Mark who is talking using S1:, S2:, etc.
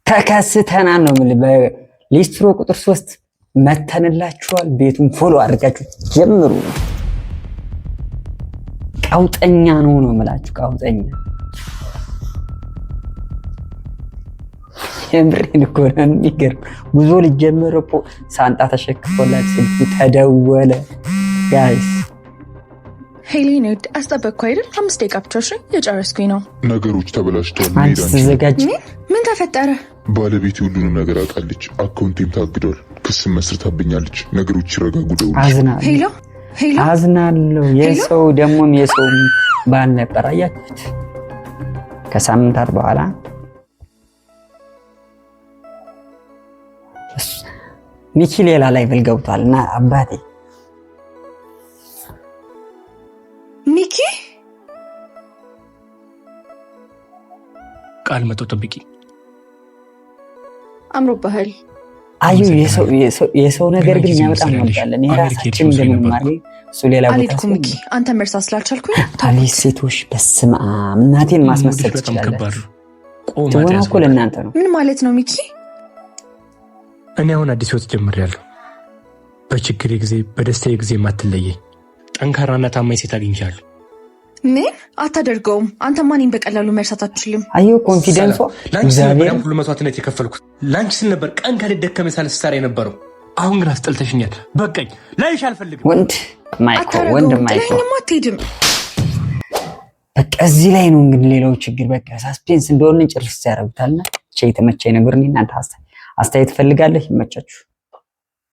S1: ተከስተናል ነው የምልህ። በሊስትሮ ቁጥር 3 መተንላችኋል። ቤቱን follow አድርጋችሁ ጀምሩ። ቀውጠኛ ነው ነው የምላችሁ፣ ቀውጠኛ። የምሬን እኮ ነው። የሚገርም ጉዞ ሊጀመር እኮ ሳንጣ ተሸክፎላት ስልኩ ተደወለ። Guys።
S2: Hello ንድ አስጠበቅኩ አይደል? 5 ደቂቃ ብቻ እሺ፣ የጨረስኩኝ ነው።
S3: ነገሮች ተበላሽተዋል።
S1: አንቺ
S3: መሄድ አንችልም።
S1: ስትዘጋጅ
S2: ምን ምን ተፈጠረ?
S3: ባለቤቴ ሁሉንም ነገር አውቃለች። አካውንቴም ታግዷል። ክስም መስርታብኛለች። ነገሮች ይረጋጉ፣ ደውልሽ።
S1: አዝናለሁ፣
S2: Hello hello፣
S1: አዝናለሁ። የሰው ደግሞም የሰው ባል ነበር። አያችሁት? ከሳምንታት በኋላ ሚኪ ሌላ level ገብቷል እና አባቴ።
S2: ሚኪ።
S4: ቃል መጥቶ ጠብቂ።
S2: አምሮብሃል።
S1: አዩ የሰው ነገር ግን እኛ በጣም እንወዳለን። የራሳችን እንደምንማር እሱ ሌላ ቦታ
S2: አልሄድኩም ሚኪ፣ አንተ መርሳት ስላልቻልኩኝ።
S1: አቤት ሴቶች፣ በስመ አብ፣ እናቴን ማስመሰል
S4: በጣም ከባድ
S1: ትችላላችሁ።
S4: ነው። ቆማ
S1: ትወና እኮ ለእናንተ ነው።
S2: ምን ማለት ነው ሚኪ?
S4: እኔ አሁን አዲስ ህይወት ጀምሬያለሁ። በችግሬ ጊዜ በደስታዬ ጊዜ የማትለየኝ ጠንካራና ታማኝ ሴት አግኝቻለሁ።
S2: ምን? አታደርገውም። አንተማ እኔን በቀላሉ መርሳት አትችልም።
S1: አየሁ confidence ሷ።
S4: ለአንቺ ስል ነበር
S1: እግዚአብሔር
S4: ያን ሁሉ መስዋዕትነት የከፈልኩት። ለአንቺ ስል ነበር ቀን ከሌት ደከመኝ ሳልል ስሰራ የነበረው። አሁን ግን አስጠልተሽኛል። በቃኝ። ላይሽ አልፈልግም።
S1: ወንድ ማይኮ ወንድ
S2: አታደርገውም።
S1: ማይኮ
S2: ጥለኸኝማ አትሄድም።
S1: በቃ እዚህ ላይ ነው እንግዲህ ሌላው ችግር። በቃ suspense እንደሆነ ጭርስ ያደርጉታልና ብቻ የተመቸኝ ነገር እኔ እናንተ አስተያየት እፈልጋለሁ። ይመቻችሁ።